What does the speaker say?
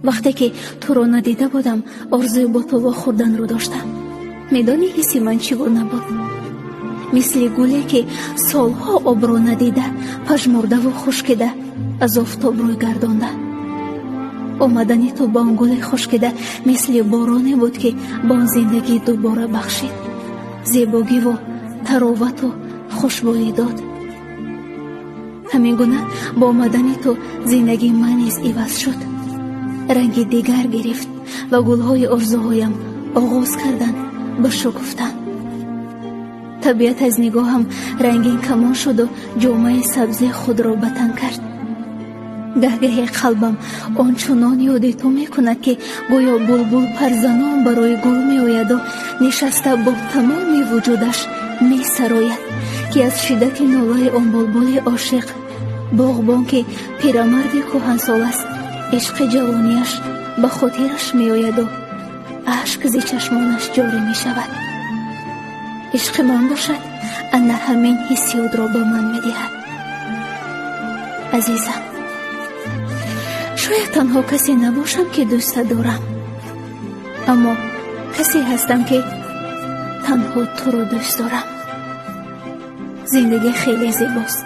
Вақте ки туро надида будам, орзуи бо ту вохӯрданро доштам. Медонӣ, ҳисси ман чӣ гуна буд? Мисли гуле, ки солҳо обро надида, пажмурдаву хушкида, аз офтоб рӯй гардонда. Омадани ту ба он гули хушкида мисли бороне буд, ки ба он зиндагӣ дубора бахшид, зебогиву таровату хушбӯӣ дод. Ҳамин гуна бо омадани ту зиндагии ман низ иваз шуд, ранги дигар гирифт ва гулҳои орзуҳоям оғоз карданд ба шукуфтан. Табиат аз нигоҳам рангин камон шуду ҷомаи сабзи худро ба тан кард. Гаҳгаҳе қалбам ончунон ёди ту мекунад, ки гӯё булбул парзанон барои гул меояду нишаста бо тамоми вуҷудаш месарояд, ки аз шиддати нолаи он булбули ошиқ боғбон, ки пирамарди кӯҳансол аст, ишқи ҷавонияш ба хотираш меояду ашк зи чашмонаш ҷорӣ мешавад. Ишқи ман бошад, ана ҳамин ҳиссиётро ба ман медиҳад. Азизам, шояд танҳо касе набошам, ки дӯстат дорам, аммо касе ҳастам, ки танҳо туро дӯст дорам. Зиндагӣ хеле зебост.